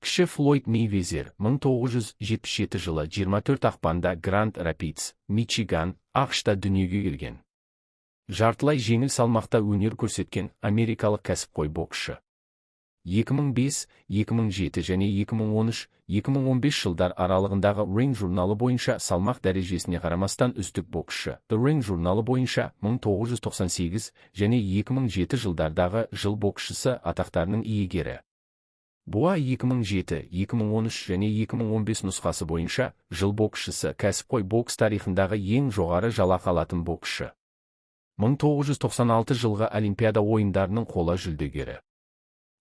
Кіші Флойд Мейвезер 1977 жылы 24 ақпанда Гранд Рапидс, Мичиган, АҚШ-та дүниеге келген. Жартылай жеңіл салмақта өнер көрсеткен америкалық кәсіпқой боксшы. 2005, 2007 және 2013-2015 жылдар аралығындағы Ring журналы бойынша салмақ дәрежесіне қарамастан үздік боксшы. The Ring журналы бойынша 1998 және 2007 жылдардағы жыл боксшысы атақтарының иегері. WBA 2007, 2013 және 2015 нұсқасы бойынша жыл боксшысы, кәсіпқой бокс тарихындағы ең жоғары жалақы алатын боксшы. 1996 жылғы Олимпиада ойындарының қола жүлдегері.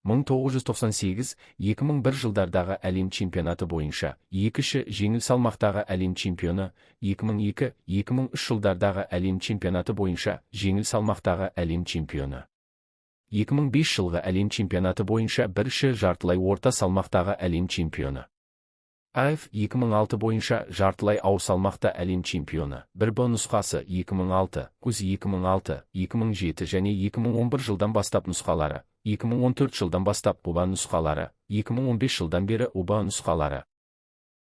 1998-2001 жылдардағы әлем чемпионаты бойынша екінші жеңіл салмақтағы әлем чемпионы, 2002-2003 жылдардағы әлем чемпионаты бойынша жеңіл салмақтағы әлем чемпионы. 2005 жылғы әлем чемпионаты бойынша бірінші жартылай орта салмақтағы әлем чемпионы. IBF 2006 бойынша жартылай ауыр салмақта әлем чемпионы. 1Б нұсқасы 2006, күз 2006, 2007 және 2011 жылдан бастап нұсқалары, 2014 жылдан бастап WBA нұсқалары, 2015 жылдан бері WBA нұсқалары.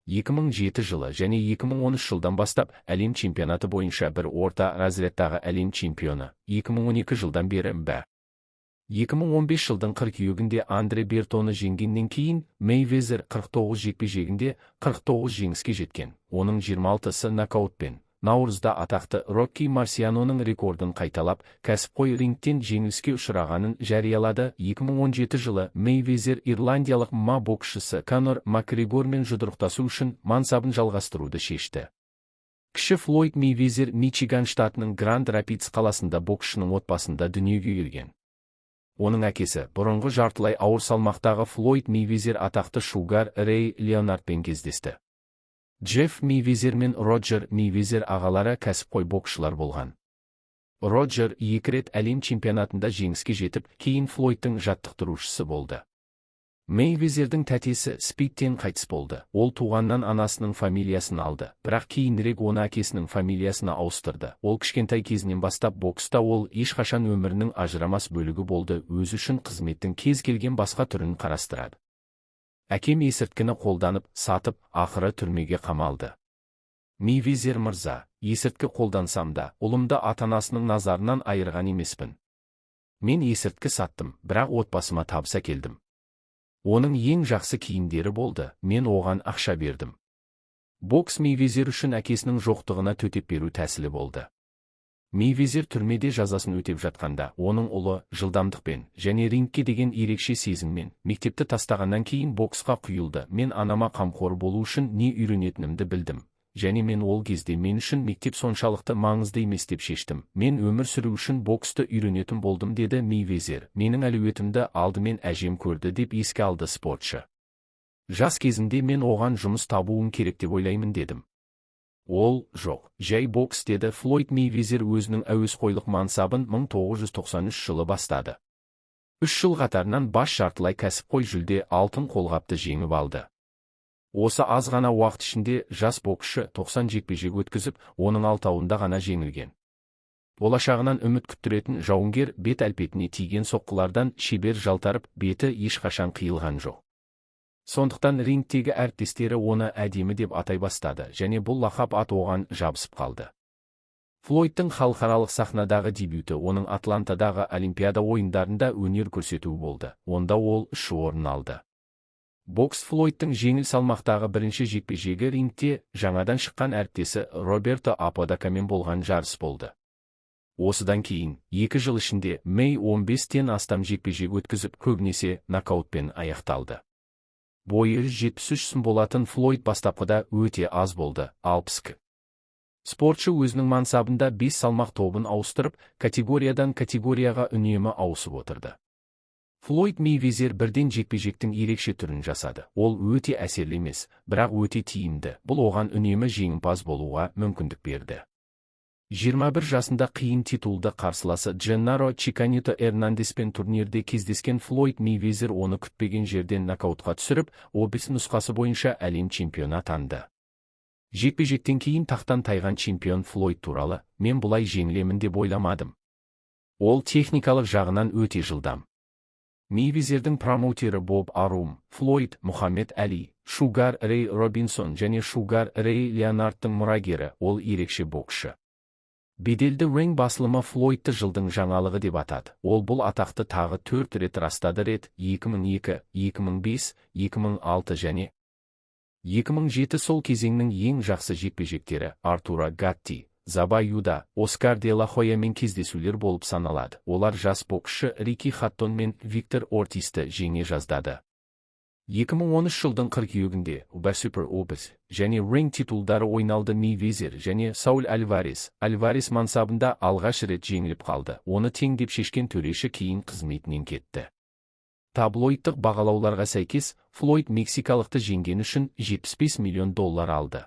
2007 жылы және 2013 жылдан бастап әлем чемпионаты бойынша бір орта разрядтағы әлем чемпионы, 2012 жылдан бері WBA. 2015 жылдың қыркүйегінде Андре Бертоны жеңгеннен кейін Мейвезер 49 жекпе-жегінде 49 жеңіске жеткен, оның 26-сы нокаутпен. Наурызда атақты Рокки Марсианоның рекордын қайталап, кәсіпқой рингтен жеңіліске ұшырағанын жариялады. 2017 жылы Мейвезер ирландиялық ММА боксшысы Конор Макгрегормен жұдырықтасу үшін мансабын жалғастыруды шешті. Кіші Флойд Мейвезер Мичиган штатының Гранд Рапидс қаласында боксшының отбасында дүниеге келген. Оның әкесі, бұрынғы жартылай ауыр салмақтағы Флойд Мейвезер, атақты Шугар Рэй Леонардпен кездесті. Джефф Мейвезер мен Роджер Мейвезер ағалары кәсіпқой боксшылар болған. Роджер екі рет әлем чемпионатында жеңіске жетіп, кейін Флойдтың жаттықтырушысы болды. Мейвезердің тәтесі СПИДтен қайтыс болды. Ол туғаннан анасының фамилиясын алды, бірақ кейінірек оны әкесінің фамилиясына ауыстырды. Ол кішкентай кезінен бастап бокста, ол ешқашан өмірінің ажырамас бөлігі болды, өзі үшін қызметтің кез келген басқа түрін қарастырады. Әкем есірткіні қолданып, сатып, ақыры түрмеге қамалды. Мейвезер мырза, есірткі қолдансам да, ұлымды ата-анасының назарынан айырған емеспін. Мен есірткі саттым, бірақ отбасыма табыс әкелдім. Оның ең жақсы киімдері болды, мен оған ақша бердім. Бокс Мейвезер үшін әкесінің жоқтығына төтеп беру тәсілі болды. Мейвезер түрмеде жазасын өтеп жатқанда, оның ұлы жылдамдықпен және рингке деген ерекше сезіммен мектепті тастағаннан кейін боксқа құйылды. Мен анама қамқор болу үшін не үйренетінімді білдім. Және мен ол кезде мен үшін мектеп соншалықты маңызды емес деп шештім. Мен өмір сүру үшін боксты үйренетін болдым, деді Мейвезер. Менің әлеуетімді алдымен әжем көрді, деп еске алды спортшы. Жас кезімде мен оған жұмыс табуым керек деп ойлаймын дедім. Ол жоқ, жай бокс, деді. Флойд Мейвезер өзінің әуесқойлық мансабын 1993 жылы бастады. 3 жыл қатарынан бас жартылай кәсіпқой жүлде Алтын қолғапты жеңіп алды. Осы аз ғана уақыт ішінде жас боксшы 90 жекпе-жек өткізіп, оның алтауында ғана жеңілген. Болашағынан үміт күттіретін жауынгер бет әлпетіне тиген соққылардан шебер жалтарып, беті ешқашан қиылған жоқ. Сондықтан рингтегі әріптестері оны әдемі деп атай бастады және бұл лақап ат оған жабысып қалды. Флойдтың халықаралық сахнадағы дебюті оның Атлантадағы Олимпиада ойындарында өнер көрсетуі болды. Онда ол үш орын алды. Бокс Флойдтың жеңіл салмақтағы бірінші жекпе-жегі рингте жаңадан шыққан әріптесі Роберто Аподакамен болған жарыс болды. Осыдан кейін 2 жыл ішінде Мей 15-тен астам жекпе-жек өткізіп, көбінесе нокаутпен аяқталды. Бойы 173 см болатын Флойд бастапқыда өте аз болды, 60 кг. Спортшы өзінің мансабында 5 салмақ тобын ауыстырып, категориядан категорияға үнемі ауысып отырды. Флойд Мейвезер бірден жекпе-жектің ерекше түрін жасады. Ол өте әсерлі емес, бірақ өте тиімді. Бұл оған үнемі жеңімпаз болуға мүмкіндік берді. 21 жасында қиын титулды қарсыласы Дженнаро Чиканито Эрнандеспен турнирде кездескен Флойд Мейвезер оны күтпеген жерден нокаутқа түсіріп, WBC нұсқасы бойынша әлем чемпионы атанды. Жекпе-жектен кейін тақтан тайған чемпион Флойд туралы: «Мен бұлай жеңілемін деп ойламадым. Ол техникалық жағынан өте жылдам. Мейвезердің промоутері Боб Арум, Флойд, Мұхаммед Әли, Шугар Рэй Робинсон және Шугар Рэй Леонардтың мұрагері, ол ерекше боксшы. Беделді Ring басылымы Флойдты жылдың жаңалығы деп атады. Ол бұл атақты тағы 4 рет растады: рет 2002, 2005, 2006 және 2007. Сол кезеңнің ең жақсы жекпе-жектері Артура Гатти, Заба Юда, Оскар де ла Хойямен кездесулер болып саналады. Олар жас боксшы Рики Хаттон мен Виктор Ортисті жеңе жаздады. 2013 жылдың қыркүйегінде WBA Super Obis және Ring титулдары ойналды. Мейвезер және Сауль Альварес. Альварес мансабында алғаш рет жеңіліп қалды. Оны тең деп шешкен төреші кейін қызметінен кетті. Таблоидтық бағалауларға сәйкес, Флойд мексикалықты жеңгені үшін 75 миллион доллар алды.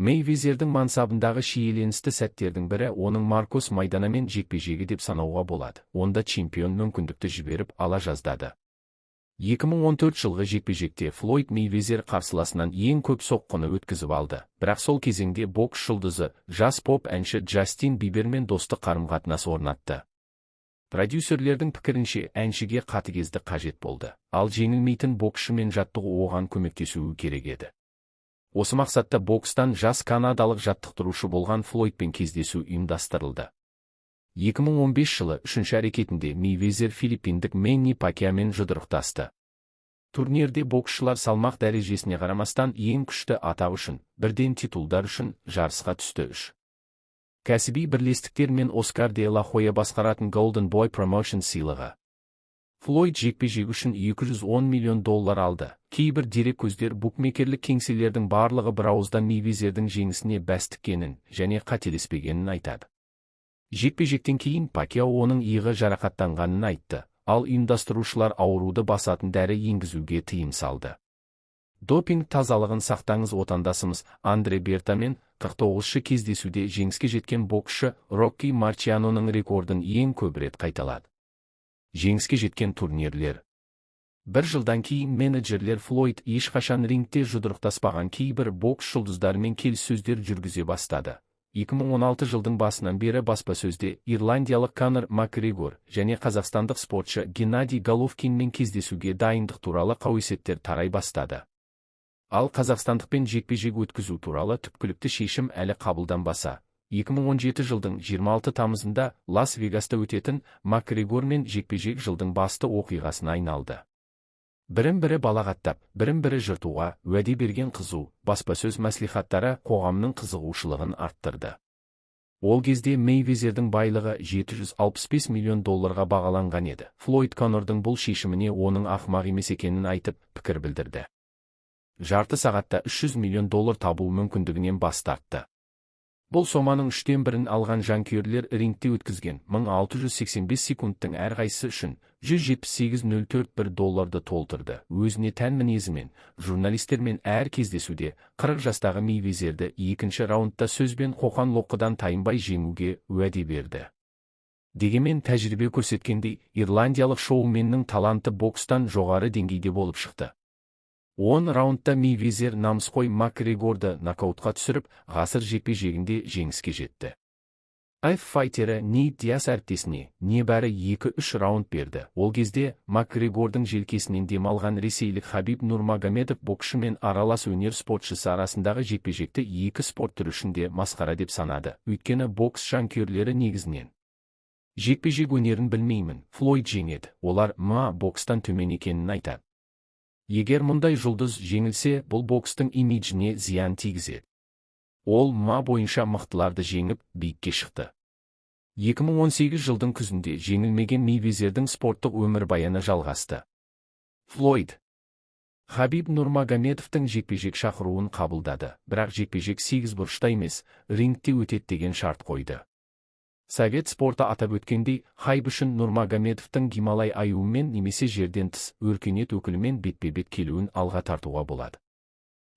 Мейвезердің мансабындағы шиеленісті сәттердің бірі оның Маркос Майданамен жекпе-жегі деп санауға болады. Онда чемпион мүмкіндікті жіберіп ала жаздады. 2014 жылғы жекпе-жекте Флойд Мейвезер қарсыласынан ең көп соққыны өткізіп алды. Бірақ сол кезеңде бокс жұлдызы жас поп әнші Джастин Бибермен достық қарым-қатынас орнатты. Продюсерлердің пікірінше, әншіге қатыгездік қажет болды, ал жеңілмейтін боксшымен жаттығу оған көмектесуі керек еді. Осы мақсатта бокстан жас канадалық жаттықтырушы болған Флойдпен кездесу ұйымдастырылды. 2015 жылы үшінші әрекетінде Мейвезер филиппиндік Мэнни Пакьяомен жұдырықтасты. Турнирде боксшылар салмақ дәрежесіне қарамастан ең күшті атақ үшін, бірден титулдар үшін жарысқа түсті. Үш кәсіби бірлестіктер мен Оскар де ла Хойя басқаратын Golden Boy Promotion сыйлығы. Флойд жекпе-жек үшін 210 миллион доллар алды. Кейбір дереккөздер букмекерлік кеңселердің барлығы бір ауыздан Мейвезердің жеңісіне бәс тіккенін және қателеспегенін айтады. Жекпе-жектен кейін Пакьяо оның иығы жарақаттанғанын айтты, ал ұйымдастырушылар ауруды басатын дәрі енгізуге тыйым салды. Допинг тазалығын сақтаңыз. Отандасымыз Андре Бертамен 49-шы кездесуде жеңіске жеткен боксшы Рокки Марчианоның рекордын ең көп рет қайталады. Жеңіске жеткен турнирлер. Бір жылдан кейін менеджерлер Флойд ешқашан рингте жұдырықтаспаған кейбір бокс жұлдыздарымен келіссөздер жүргізе бастады. 2016 жылдың басынан бері баспасөзде ирландиялық Конор Макгрегор және қазақстандық спортшы Геннадий Головкинмен кездесуге дайындық туралы қауесеттер тарай бастады. Ал қазақстандықпен жекпе-жек өткізу туралы түпкілікті шешім әлі қабылданбаса, 2017 жылдың 26 тамызында Лас-Вегаста өтетін Макгрегормен жекпе-жек жылдың басты оқиғасына айналды. Бірін-бірі балағаттап, бірін-бірі жыртуға уәде берген қызу баспасөз мәслихаттары қоғамның қызығушылығын арттырды. Ол кезде Мейвезердің байлығы 765 миллион долларға бағаланған еді. Флойд Конордың бұл шешіміне оның ақымақ емес екенін айтып, пікір білдірді. Жарты сағатта 300 миллион доллар табу мүмкіндігінен бас тартты. Бұл соманың үштен бірін алған жанкүйерлер рингте өткізген 1685 секундтың әрқайсысы үшін 178,041 долларды толтырды. Өзіне тән мінезімен, журналистермен әр кездесуде 40 жастағы Мейвезерді екінші раундта сөзбен қоқан-лоққыдан тайынбай жеңуге уәде берді. Дегенмен тәжірибе көрсеткендей, ирландиялық шоуменнің таланты бокстан жоғары деңгейде болып шықты. 10 раундта Мейвезер намысқой Макгрегорды нокаутқа түсіріп, ғасыр жекпе-жегінде жеңіске жетті. F-файтері Нейт Диас әріптесіне небәрі 2-3 раунд берді. Ол кезде Макгрегордың желкесінен демалған ресейлік Хабиб Нурмагомедов боксшы мен аралас өнер спортшысы арасындағы жекпе-жекті екі спорт түрі үшін де масқара деп санады. Өйткені бокс жанкүйерлері негізінен жекпе-жек өнерін білмеймін, Флойд жеңеді, олар ММА бокстан төмен екенін айтады. Егер мұндай жұлдыз жеңілсе, бұл бокстың имиджіне зиян тигізеді. Ол ММА бойынша мықтыларды жеңіп, биікке шықты. 2018 жылдың күзінде жеңілмеген Мейвезердің спорттық өмірбаяны жалғасты. Флойд Хабиб Нурмагомедовтың жекпе-жек шақыруын қабылдады, бірақ жекпе-жек сегіз бұрышта емес, рингте өтеді деген шарт қойды. Совет спорты атап өткендей, Хайб үшін Нурмагомедовтың Гималай аюымен немесе жерден тыс өркениет өкілімен бетпе-бет келуін алға тартуға болады.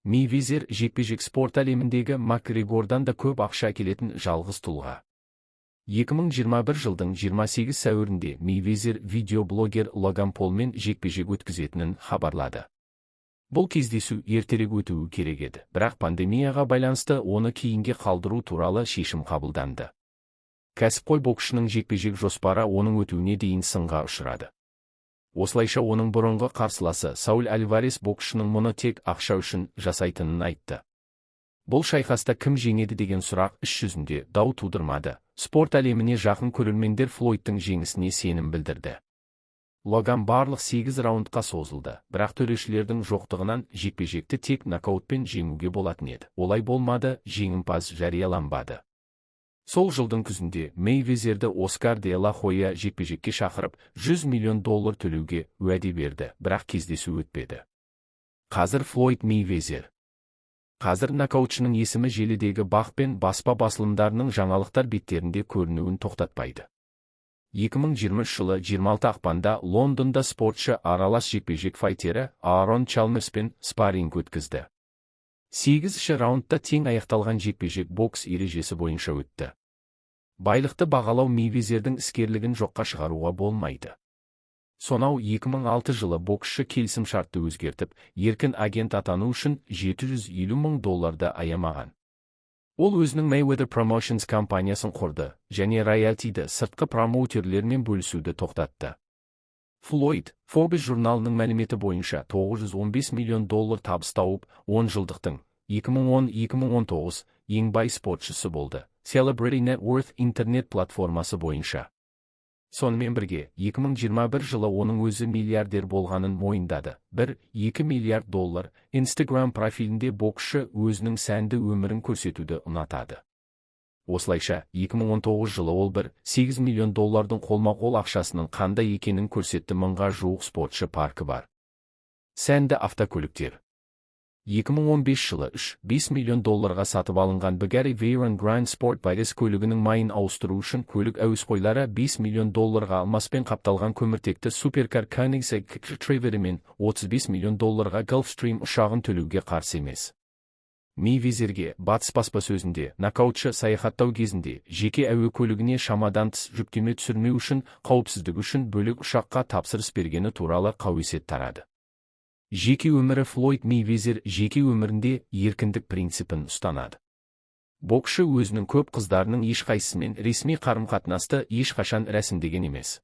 Мейвезер жекпе-жек спорт әлеміндегі Макгрегордан да көп ақша әкелетін жалғыз тұлға. 2021 жылдың 28 сәуірінде Мейвезер видеоблогер Логан Полмен жекпе-жек өткізетінін хабарлады. Бұл кездесу ертерек өтуі керек еді, бірақ пандемияға байланысты оны кейінге қалдыру туралы шешім қабылданды. Кәсіпқой боксшының жекпе-жек жоспары оның өтуіне дейін сынға ұшырады. Осылайша оның бұрынғы қарсыласы Сауль Альварес боксшының мұны тек ақша үшін жасайтынын айтты. Бұл шайқаста кім жеңеді деген сұрақ іс жүзінде дау тудырмады. Спорт әлеміне жақын көрермендер Флойдтың жеңісіне сенім білдірді. Логан барлық 8 раундқа созылды, бірақ төрешілердің жоқтығынан жекпе-жекті тек нокаутпен жеңуге болатын еді. Олай болмады, жеңімпаз жарияланбады. Сол жылдың күзінде Мейвезерді Оскар де ла Хойя жекпе-жекке шақырып, 100 миллион доллар төлеуге уәде берді, бірақ кездесу өтпеді. Қазір Флойд Мейвезер. Қазір нокаутшының есімі желідегі бақ пен баспа басылымдарының жаңалықтар беттерінде көрінуін тоқтатпайды. 2023 жылы 26 ақпанда Лондонда спортшы аралас жекпе-жек файтері Аарон Чалмерспен спарринг өткізді. 8-ші раундта тең аяқталған жекпе-жек бокс ережесі бойынша өтті. Байлықты бағалау Мейвезердің іскерлігін жоққа шығаруға болмайды. Сонау 2006 жылы боксшы келісімшартты өзгертіп, еркін агент атану үшін 750 мың долларды аямаған. Ол өзінің Mayweather Promotions компаниясын құрды және роялтиді сыртқы промоутерлермен бөлісуді тоқтатты. Флойд, Forbes журналының мәліметі бойынша 915 миллион доллар табыс тауып, 10 жылдықтың 2010-2019 ең бай спортшысы болды. Celebrity Net Worth интернет платформасы бойынша. Сонымен бірге, 2021 жылы оның өзі миллиардер болғанын мойындады. 1,2 миллиард доллар. Instagram профилінде боксшы өзінің сәнді өмірін көрсетуді ұнатады. Осылайша, 2019 жылы ол 1,8 миллион доллардың қолма-қол ақшасының қандай екенін көрсетті. Мыңға жуық спортшы паркі бар. Сәнді автокөліктер. 2015 жылы 3,5 миллион долларға сатып алынған Bugatti Veyron Grand Sport Vitesse көлігінің майын ауыстыру үшін көлік әуесқойлары 5 миллион долларға алмаспен қапталған көміртекті суперкар Koenigsegg Treveri мен 35 миллион долларға Gulfstream ұшағын төлеуге қарсы емес. Мейвезерге батыс баспасөзінде нокаутшы саяхаттау кезінде жеке әуе көлігіне шамадан тыс жүктеме түсірмеу үшін қауіпсіздік үшін бөлек ұшаққа тапсырыс бергені туралы қауесет тарады. Жеке өмірі. Флойд Мейвезер жеке өмірінде еркіндік принципін ұстанады. Боксшы өзінің көп қыздарының ешқайсысымен ресми қарым-қатынасты ешқашан рәсімдеген емес.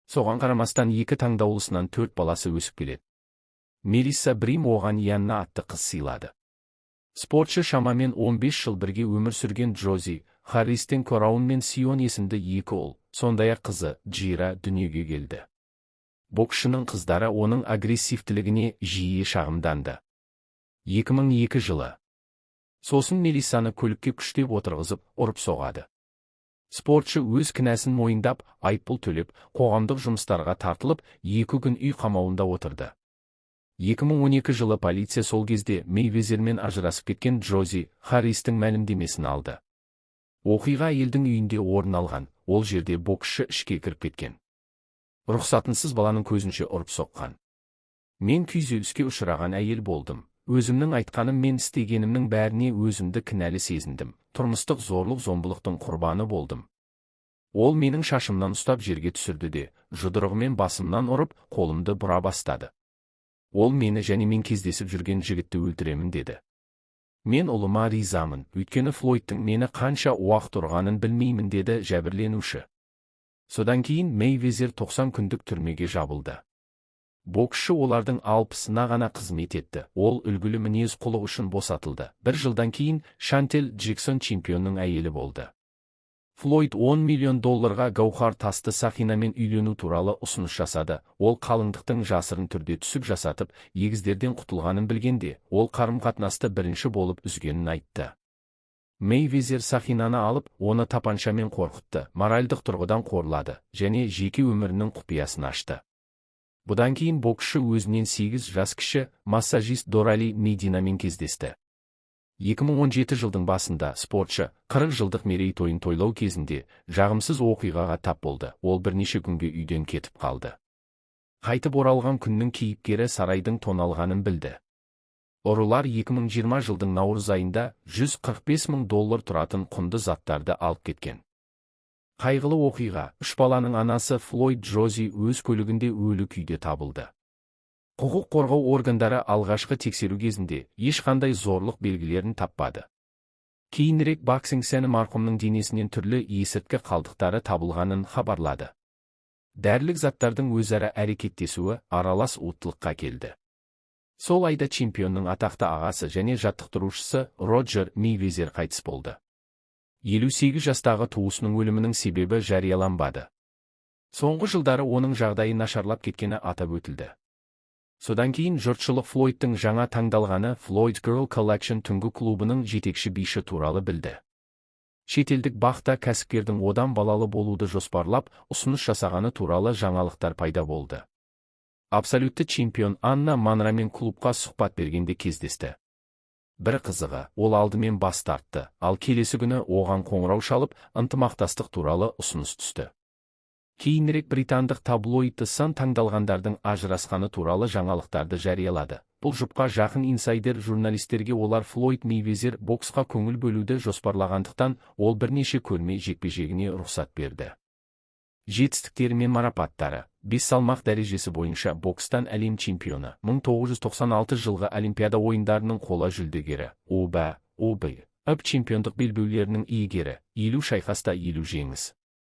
Соған қарамастан екі таңдаулысынан төрт баласы өсіп келеді. Мелисса Брим оған Янна атты қыз сыйлады. Спортшы шамамен 15 жыл бірге өмір сүрген Джози Харристен Кораун мен Сион есімді екі ұл, сондай-ақ қызы Джира дүниеге келді. Боксшының қыздары оның агрессивтілігіне жиі шағымданды. 2002 жылы. Сосын Мелиссаны көлікке күштеп отырғызып, ұрып соғады. Спортшы өз кінәсін мойындап, айыппұл төлеп, қоғамдық жұмыстарға тартылып, 2 күн үй қамауында отырды. 2012 жылы полиция сол кезде Мейвезермен ажырасып кеткен Джози Харристің мәлімдемесін алды. Оқиға әйелдің үйінде орын алған, ол жерде боксшы ішке кіріп кеткен. Рұқсатынсыз баланың көзінше ұрып соққан. Мен күйзеліске ұшыраған әйел болдым. Өзімнің айтқаным мен істегенімнің бәріне өзімді кінәлі сезіндім. Тұрмыстық зорлық зомбылықтың құрбаны болдым. Ол менің шашымнан ұстап жерге түсірді де, жұдырығымен басымнан ұрып, қолымды бұра бастады. Ол мені және мен кездесіп жүрген жігітті өлтіремін деді. Мен ұлыма ризамын, өйткені Флойдтың мені қанша уақыт ұрғанын білмеймін, деді жәбірленуші. Содан кейін Мейвезер 90 күндік түрмеге жабылды. Боксшы олардың 60-ына ғана қызмет етті. Ол үлгілі мінез құлық үшін босатылды. Бір жылдан кейін Шантел Джексон чемпионның әйелі болды. Флойд 10 миллион долларға гауһар тасты сақинамен үйлену туралы ұсыныс жасады. Ол қалыңдықтың жасырын түрде түсік жасатып, егіздерден құтылғанын білгенде, ол қарым-қатынасты бірінші болып үзгенін айтты. Мейвезер сақинаны алып, оны тапаншамен қорқытты, моральдық тұрғыдан қорлады және жеке өмірінің құпиясын ашты. Бұдан кейін боксшы өзінен 8 жас кіші массажист Дорали Мединамен кездесті. 2017 жылдың басында спортшы 40 жылдық мерейтойын тойлау кезінде жағымсыз оқиғаға тап болды. Ол бірнеше күнге үйден кетіп қалды. Қайтып оралған күннің кейіпкері сарайдың тоналғанын білді. Ұрылар 2020 жылдың наурыз айында 145 мың доллар тұратын құнды заттарды алып кеткен. Қайғылы оқиға: үш баланың анасы Флойд Джози өз көлігінде өлі күйде табылды. Құқық қорғау органдары алғашқы тексеру кезінде ешқандай зорлық белгілерін таппады. Кейінірек Boxing сәні марқұмның денесінен түрлі есірткі қалдықтары табылғанын хабарлады. Дәрілік заттардың өзара әрекеттесуі аралас уыттылыққа келді. Сол айда чемпионның атақты ағасы және жаттықтырушысы Роджер Мейвезер қайтыс болды. 58 жастағы туысының өлімінің себебі жарияланбады. Соңғы жылдары оның жағдайы нашарлап кеткені атап өтілді. Содан кейін жұртшылық Флойдтың жаңа таңдалғаны Floyd's Girl Collection түнгі клубының жетекші биші туралы білді. Шетелдік БАҚ-та кәсіпкердің одан балалы болуды жоспарлап, ұсыныс жасағаны туралы жаңалықтар пайда болды. Абсолютті чемпион Анна Манрамен клубқа сұхбат бергенде кездесті. Бір қызығы, ол алдымен бас тартты, ал келесі күні оған қоңырау шалып, ынтымақтастық туралы ұсыныс түсті. Кейінірек британдық таблоид The Sun таңдалғандардың ажырасқаны туралы жаңалықтарды жариялады. Бұл жұпқа жақын инсайдер журналистерге олар Флойд Мейвезер боксқа көңіл бөлуді жоспарлағандықтан, ол бірнеше көрме жекпе-жегіне рұқсат берді. Жетістіктері мен марапаттары: 5 салмақ дәрежесі бойынша бокстан әлем чемпионы, 1996 жылғы Олимпиада ойындарының қола жүлдегері, ОБ, ОБ, ЫБ чемпиондық белбеулерінің иегері, 50 шайқаста 50 жеңіс.